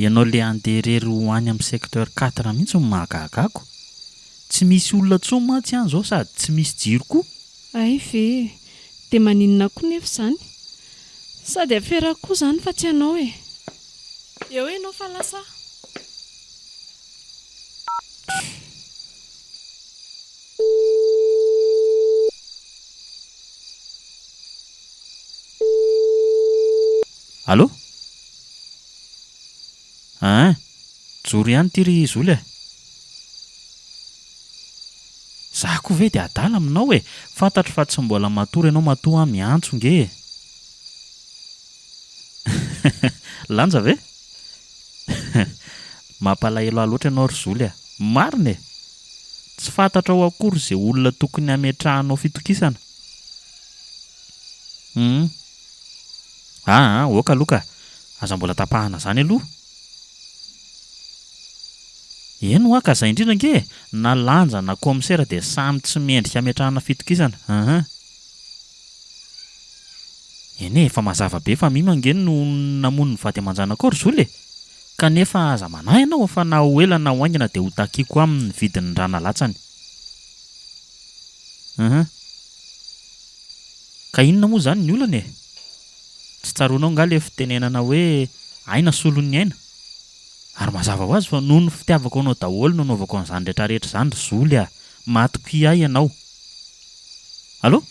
Ianao le handeha irery ho any amin'ny secteur 4 mihitsy no mahagaga ako. Tsy misy olona intsony mantsy any izao sady tsy misy jiro koa. Hay ve e! Dia maninona koa nefa izany? Sady aferako koa izany fa tsy anao e! Eo ianao fa lasa aho. Allô? Ein! Joro ihany ity ry Zoly a! Za koa ve dia adala aminao e! Fantatro fa tsy mbola matory ianao matoa aho miantso nge e! Lanja ve? Mampalahelo ahy loatra ianao ry Zoly a! Marina e! Tsy fantatrao akory izay olona tokony hametrahanao fitokisana. Hum. Aa, ok aloha ka. Aza mbola tapahana izany aloha. Eny hoa ka, izay indrindra ange e! Na Lanja na kaomisera dia samy tsy mendrika hametrahana fitokisana. Hum. Eny e, efa mazava be fa Mima ange no namono ny vady aman-janakao ry Zoly e! Kanefa aza manahy ianao fa na ho ela na ho haingana dia ho takiako aminy ny vidin'ny rà nalatsany. Hum. Ka inona moa izany ny olana e? Tsy tsaroanao angaha ilay fitenenana hoe aina solon'ny aina? Ary mazava ho azy fa noho ny fitiavako anao daholo no anaovako an'izany rehetrarehetra izany ry Zoly a! Matokia ahy ianao. Allô?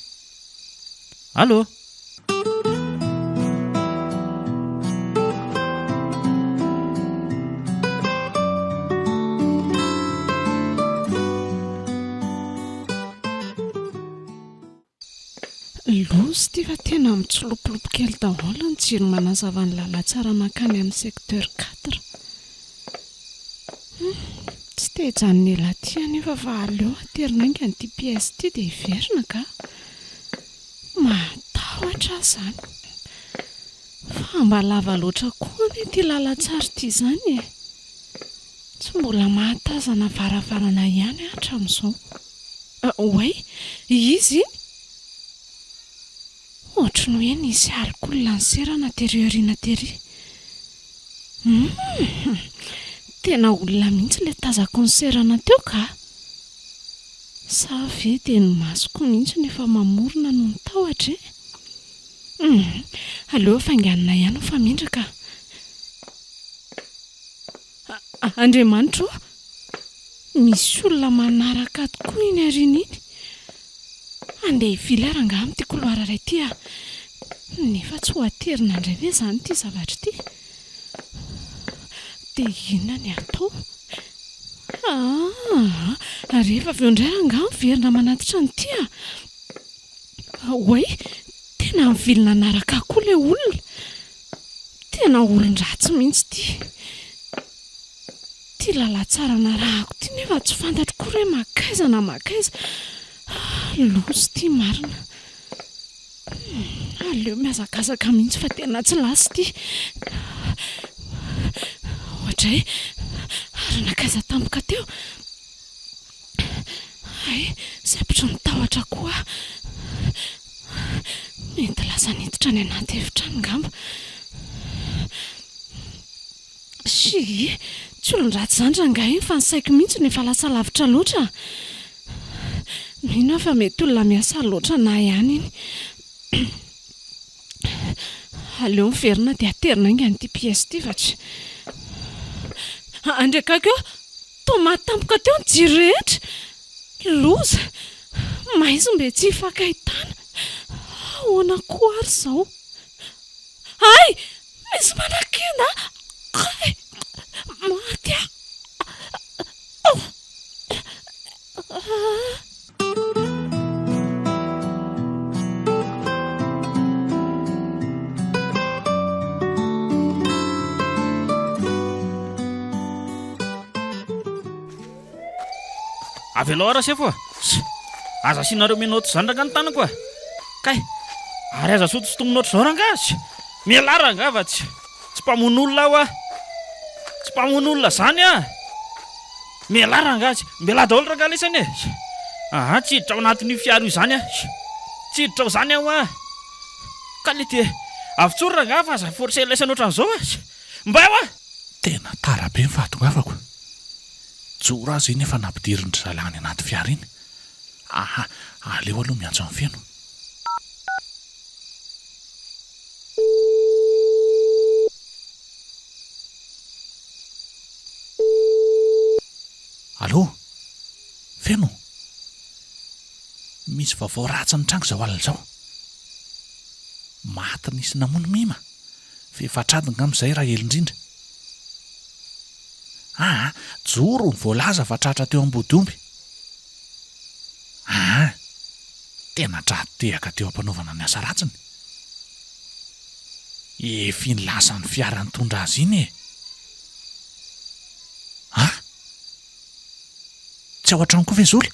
Allô? Loza ity fa tena mitsilopilopy kely daholo ny jiro manazava ny lalantsara mankany amin'ny secteur 4. Hum, tsy te hijanona ela aty anefa fa aleo aterina haingana ity pièce ity dia hiverina ka. Mahatahotra aho izany. Fa mba lava loatra koa anie ity lalantsara ity izany e. Tsy mbola mahatazana varavarana ihany aho hatramin'izao. Oay, iza iny? Ohatry ny hoe nisy alikaola niserana tery aoriana tery. Humm! Tena olona mihitsy ilay tazako niserana teo ka! Sa ve dia ny masoko mihitsy no efa mamorona noho ny tahotra e? Humm! Aleo hafainganina ihany ho famindra ka! Andriamanitra ô! Misy olona manaraka ahy tokoa iny aoriana iny. Handeha hivily aho rangahy amin'ity couloir iray ity aho. Nefa tsy ho aterina indray ve izany ity zavatra ity? Dia inona ny hatao? Aa! Rehefa avy eo indray rangahy miverina manatitra an'ity ah! Oay! Tena nivily nanaraka ahy koa ilay olona. Tena olon-dratsy mihitsy ity. Ity lalantsara narahako ity nefa tsy fantatro akory hoe mankaiza na mankaiza. Loza ity marina. Aleo mihazakazaka mihitsy fa tena tsy lasa ity. Oadray, ary nankaiza tampoka teo? Hay, sempotry ny tahotra koa aho. Mety lasa niditra any anaty efitrano angamba. Shii, tsy olon-dratsy izany rangahy iny fa ny saiko mihitsy no efa lasa lavitra loatra. Mino aho fa mety olona miasa loatra anà ihany iny. Aleo miverina dia aterina haingana ity pièce ity fa tsy. Andry akaiky eo! Toa maty tampoka teo ny jiro rehetra! Loza! Maizim-be tsy hifankahitana! Ahoana koa ary izao? Hay! Misy manakenda! Hay! Maty aho! Avelao aho Rasefo a! Ss! Aza asianareo menottes izany rangahy ny tanako a! Kay! Ary aza sotosotomina ohatr'izao rangahy! Ss! Mialà rangahy fa tsy tsy mpamono olona aho a! Tsy mpamono olona izany aho! Mialà rangahy! Tsy mialà daholo rangahy lesany e! Aa tsy hiditra ao anatin'io fiara io izany aho! Tsy hiditra ao izany aho a! Ka lety e! Avotsory rangahy fa aza forcer lesany ohatran'izao a! Mbay hoa! Tena tara be ny fahatongavako. Joro aza iny efa nampidirin-dry zalahy any anaty fiara iny. Aha, aleo aloha miantso an'i Feno. Allô? Feno? Misy vaovao ratsy nitranga izao alina izao. Maty nisy namono Mima. F'efatr'adiny angamba izay raha ela indrindra. Aa, Joro no voalaza fa tratra teo Ambodiomby. Aa, tena tra-tehaka teo am-panaovana ny asa ratsiny. Efa iny lasan'ny fiara nitondra azy iny e! A! Tsy ao an-trano koa ve Zoly?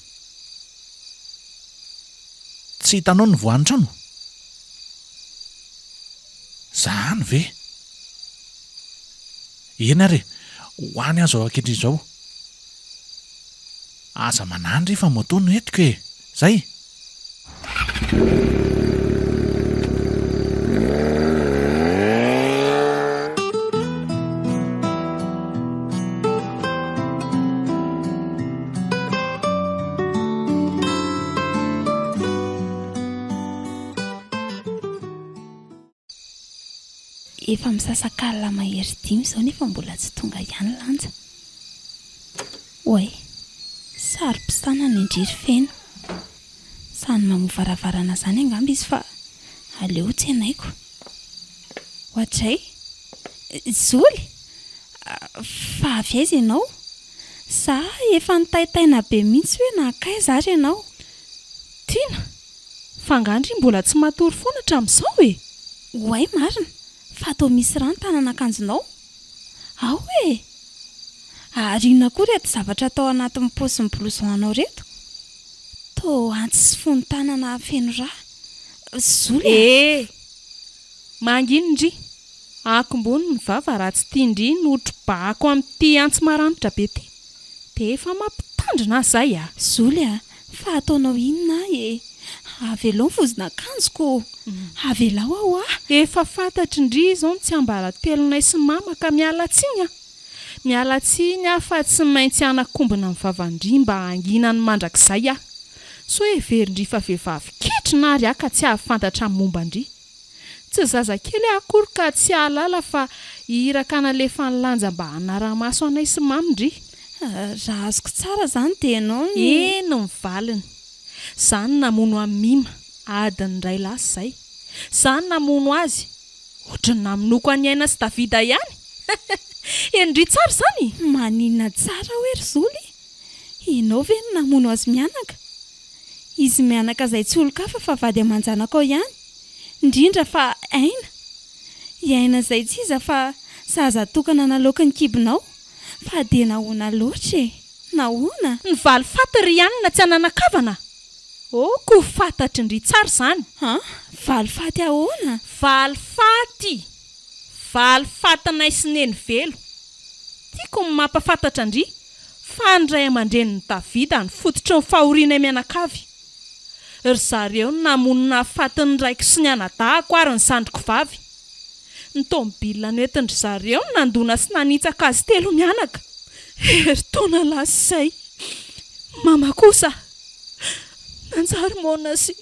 Tsy hitanao ny voan'ny trano? Zany ve? Eny ary e, ho any aho izao ankehitriny izao. Aza manandry fa moto no entiko e! Zay! Efa misasak'alina mahery dimy izao nefa mbola tsy tonga ihany Lanja. Oay, saro-pisanana indry ry Feno. Samy mamoha varavarana izany angamba izy fa aleo ho tsenaiko. Oadray! Zoly! Fa avy aiza ianao? Za efa nitaitaina be mihitsy hoe nankaiza ary ianao? Tiana! Fa angaha ndry mbola tsy matory foana hatramin'izao e? Oay marina fa toa misy rà ny tanan'akanjonao? Ao e! Ary inona koa ireto zavatra atao anatin'ny paosin'ny blouson anao ireto? Toa antsy sy fonon-tanana feno rà. Zoly a! Eh! Manginy ndry! Akombony ny vava raha tsy tian-dry no trobahako amin'ity antsy maranitra be ty. Dia efa mampitandrina aho izay a! Zoly a! Fa ataonao inona ahy e? Avelao ny vozon'akanjoko ô! Avelao aho a! Efa fantatry ndry izao ny tsiambaratelonay sy mama ka miala tsiny a! Miala tsiny aho fa tsy maintsy hanakombona ny vavan-dry mba hanginany mandrakizay aho. Sao heverin-dry fa vehivavy ketrina ary aho ka tsy hahafantatra ny momba an-dry. Tsy zazakely aho akory ka tsy hahalala fa iraka nalefan'i Lanja mba hanara-maso anay sy Mamy ndry. Raha azoko tsara izany dia ianao no. Eny ny valiny. Izaho no namono an'i Mima, adiny iray lasa izay. Izaho no namono azy. Ohatry ny namonoako an'i Aina sy Davida ihany. Henondry tsara izany? Maninona tsara hoe ry Zoly? Ianao ve no namono azy mianaka? Izy mianaka izay tsy olon-kafa fa vady aman-janakao ihany, indrindra fa Aina. I Aina izay tsy iza fa zaza tokana naloaky ny kibonao, fa dia nahoana loatra e? Nahoana? Ny valifaty ry anona tsy ananan-kavana? Ok ho fantatry ndry tsara izany. An? Valifaty ahoana? Valifaty! Valifatinay sy neny velo. Tiako ny mampafantatra an-dry fa ny ray aman-drenin'i Davida no fototry ny fahorianay mianakavy. Ry zareo no namono nahafaty ny raiko sy ny anadahiko ary ny zandriko vavy. Ny tômôbilina noentin-dry zareo no nandona sy nanitsaka azy telo mianaka. Herintaona lasa izay, mama kosa nanjary moana sy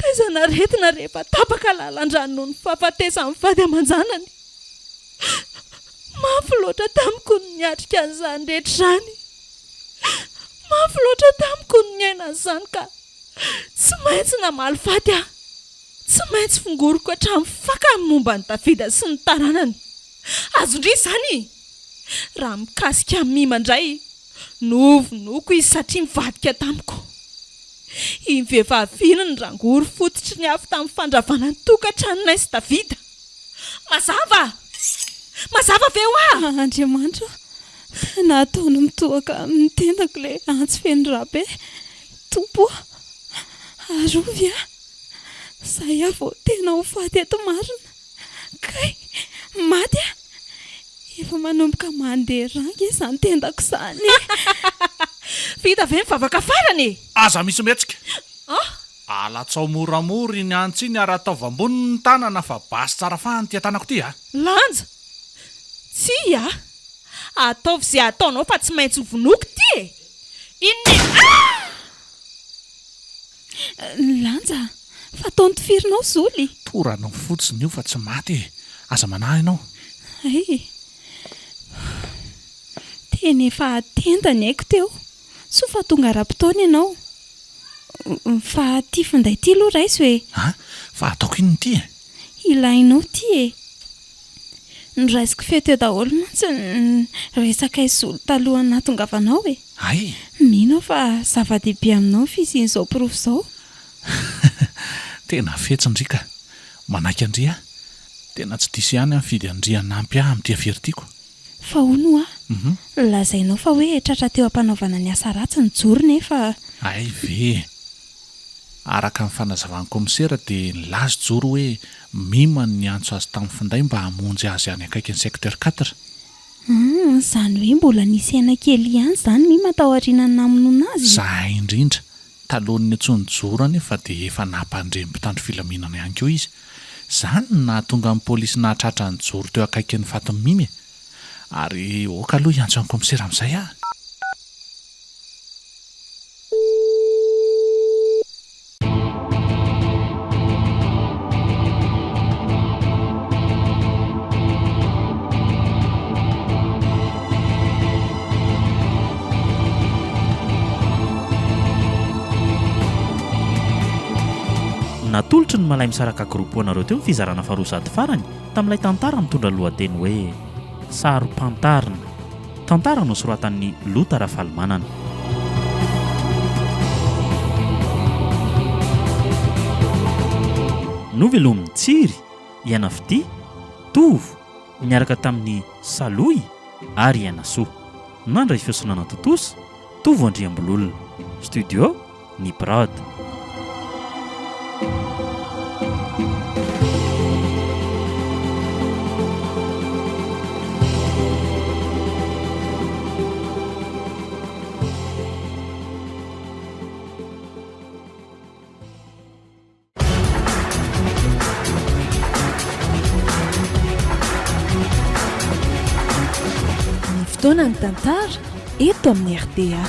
taizan'aretina rehefa tapaka lalan-drà noho ny fahafatesan'ny vady aman-janany. Mafy loatra tamiko ny niatrika an'izany rehetra izany. Mafy loatra tamiko ny niaina an'izany ka tsy maintsy namaly faty aho. Tsy maintsy fongoriko hatramin'ny fakany momba an'i Davida sy ny taranany. Azon-dry izany! Raha mikasika an'i Mima indray. Novonoiko izy satria nivadika tamiko. Iny vehivavy iny ny rangory fototry ny afo tamin'ny fandravana ny tokantranonay sy Davida. Mazava! Mazava ve hoa? Andriamanitra ô! Tena ataony mitohaka amin'ny tendako ilay antsy feno rà be. Tompo ô! Arovy aho! Izay aho vao tena ho faty eto marina. Kay! Maty aho! Efa manomboka mandeha rà ange izany tendako izany e! Vita ve ny vavaka farany e? Aza misy mihetsika! An? Alatsao moramora iny antsy iny ary ataovy ambony ny tanana fa basy tsara fahany ity tanako ity a! Lanja! Tsia a! Ataovy izay ataonao fa tsy maintsy ho vonoiko ity e! Inona e? Ah! Lanja, fa ataony tifirinao Zoly? Toranao fotsiny io fa tsy maty e! Aza manahy ianao. Hay! Tena efa tenda ny aiko teo. Soa fa tonga ara-potoana ianao. Fa ity finday ity aloha raiso e! An! Fa ataoko inona ity e? Ilainao ity e! Noraisiko feo teo daholo mantsy ny resakay Zoly talohan'ny nahatongavanao e! Hay! Mino aho fa zava-dehibe aminao ny fisian'izao porofo izao. Tena fetsy ndry ka! Manaiky an-dry aho. Tena tsy diso ihany aho nifidy an-dry hanampy ahy amin'ity afera ity ko. Fa hono hoa, lazainao fa hoe tratra teo am-panaovana ny asa ratsy ny Joro nefa. Hay ve e! Araka ny fanazavan'ny kaomisera dia nilaza i Joro hoe Mima no niantso azy tamin'ny finday mba hamonjy azy any akaikin'ny secteur quatre. Hum, izany hoe mbola nisy aina kely ihany izany Mima taorianan'ny namonoana azy? Izay indrindra. Talohan'ny niantsoan'i Joro anefa dia efa nampandre ny mpitandro filaminana ihany koa izy. Izany no nahatonga ny polisy nahatratra an'i Joro teo akaikin'ny fatin'i Mima e! Ary ok aloha hiantso an'i kaomisera amin'izay aho. Natolotry ny Malay Misaraka Group ho anareo teo ny fizarana faharoa sady farany tamin'ilay tantara mitondra ny lohateny hoe Saro-pantarina. Tantara nosoratan'i Lota Rafalimanana. Novelomin'i Tsiry, i Anafitia, Tovo, niaraka tamin'i Salohy ary i Ainasoa. Nandray feo sy nanatontosa, Tovo Andriambololona. Studio, Ny Prod. Ny fotoana ny tantara eto amin'ny rta.